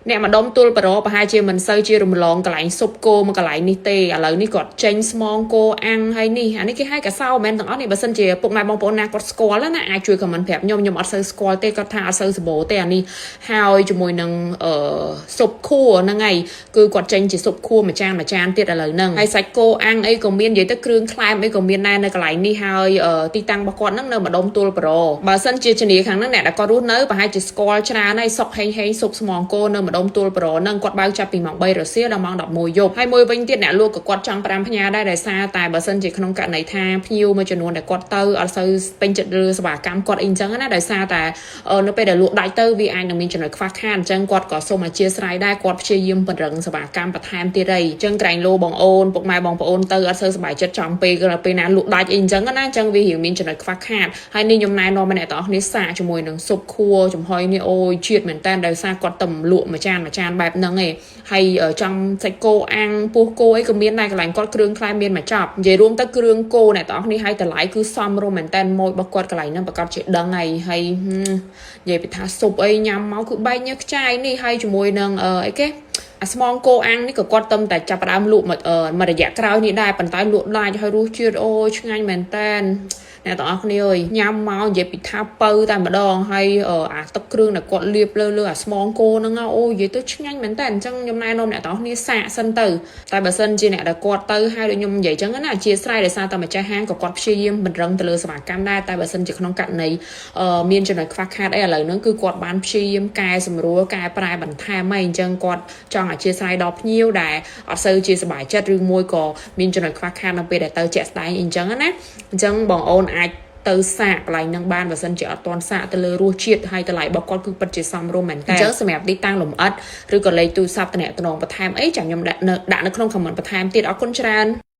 អ្នកម្ដុំទួលបរប្រហែលជាមិនសូវជារំលងកន្លែងស៊ុបគោមកកន្លែងនេះទេឥឡូវនេះគាត់ចេញស្មងគោអាំងហើយនេះអានេះគេហៅកសោមែនទាំងអស់នេះបើសិនជាពុកម៉ែបងប្អូនណាគាត់ស្គាល់ណាអាចជួយ comment ប្រាប់ខ្ញុំខ្ញុំអត់សូវស្គាល់ទេគាត់ថាអត់សូវសម្បូរទេអានេះហើយជាមួយនឹងអឺស៊ុបខួហ្នឹងហើយគឺគាត់ចេញជាស៊ុបខួមួយចានមួយចានទៀតឥឡូវហ្នឹងហើយសាច់គោអាំងអីក៏មាននិយាយទៅគ្រឿងក្លែមអីក៏មានដែរនៅកន្លែងនេះហើយទីតាំងរបស់គាត់ហ្នឹងនៅម្ដុំទួលបរបើសិនជាជំនាខាងហ្នឹងអ្នកដែលគាត់រស់នៅប្រហែលជាស្គាល់ច្រើនហើយសុកហេងហេងស៊ុបស្មងគោនៅម្ដុំទួលបរហ្នឹងគាត់បើកចាប់ពីម៉ោង3រសៀលដល់ម៉ោង11យប់ហើយមួយវិញទៀតអ្នកលក់ក៏គាត់ចង់ផ្ដាំផ្ញើដែរដោយសារតែបើសិនជាក្នុងករណីថាភ្ញៀវមួយចំនួនដែលគាត់ទៅអត់សូវពេញចិត្តលើសេវាកម្មគាត់អីអញ្ចឹងណាដោយសារតែនៅពេលដែលលក់ដាច់ទៅវាអាចនឹងមានចំណុចខ្វះខាតអញ្ចឹងគាត់ក៏សូមអធ្យាស្រ័យដែរគាត់ព្យាយាមពង្រឹងសេវាកម្មបន្ថែមទៀតអីអញ្ចឹងក្រែងលោបងអូនពុកម៉ែបងប្អូនទៅអត់សូវសប្បាយចិត្តចំពេលគឺពេលណាលក់ដាច់អីអញ្ចឹងណាអញ្ចឹងវារៀងមានចំណុចខ្វះខាតហើយនេះខ្ញុំណែនាំអ្នកទាំងអស់គ្នាសាកជាមួយនឹងស៊ុបខួចំហុយនេះអូយជាតិមែនតើដោយសារគាត់តែលក់មួយចានមួយចានបែបហ្នឹងឯងហើយចង់សាច់គោអាំងពោះគោអីក៏មានដែរកន្លែងគាត់គ្រឿងក្លែមមានមកចប់និយាយរួមទៅគ្រឿងគោអ្នកទាំងអស់គ្នាហើយតម្លៃគឺសមរម្យមែនតើម៉ូយរបស់គាត់កន្លែងហ្នឹងប្រកាសជាដឹងហើយហើយនិយាយពីថាស៊ុបអីញ៉ាំមកគឺបែកញើសខ្ចាយនេះហើយជាមួយនឹងអីគេអាស្មងគោអាំងនេះក៏គាត់ទំតែចាប់ផ្ដើមលក់មួយមួយរយៈក្រោយនេះដែរប៉ុន្តែលក់ដាច់ហើយរសជាតិអូឆ្ងាញ់មែនតែនអ្នកទាំងអស់គ្នាអើយញ៉ាំមកនិយាយពីថាពៅតែម្ដងហើយអាទឹកគ្រឿងដែលគាត់លាបលើលើអាស្មងគោហ្នឹងអូនិយាយទៅឆ្ងាញ់មែនតើអញ្ចឹងខ្ញុំណែនាំអ្នកទាំងអស់គ្នាសាកសិនទៅតែបើសិនជាអ្នកដែលគាត់ទៅហើយដូចខ្ញុំនិយាយអញ្ចឹងណាអធ្យាស្រ័យដោយសារតែម្ចាស់ហាងក៏គាត់ព្យាយាមពង្រឹងទៅលើសេវាកម្មដែរតែបើសិនជាក្នុងករណីមានចំណុចខ្វះខាតអីឥឡូវហ្នឹងគឺគាត់បានព្យាយាមកែសម្រួលកែប្រែបន្ថែមហើយអញ្ចឹងគាត់ចង់អធ្យាស្រ័យដល់ភ្ញៀវដែលអត់សូវជាសប្បាយចិត្តឬមួយក៏មានចំណុចខ្វះខាតនៅពេលដែលទៅជាក់ស្ដែងអីអញ្ចឹងណាអញ្ចឹងបងអូនអាចទៅសាកកន្លែងហ្នឹងបានបើសិនជាអត់ទាន់សាកទៅលើរសជាតិហើយតម្លៃរបស់គាត់គឺពិតជាសមរម្យមែនតើអញ្ចឹងសម្រាប់ទីតាំងលម្អិតឬក៏លេខទូរស័ព្ទតំណតំណងបន្ថែមអីចាំខ្ញុំដាក់នៅដាក់នៅក្នុង comment បន្ថែមទៀតអរគុណច្រើន។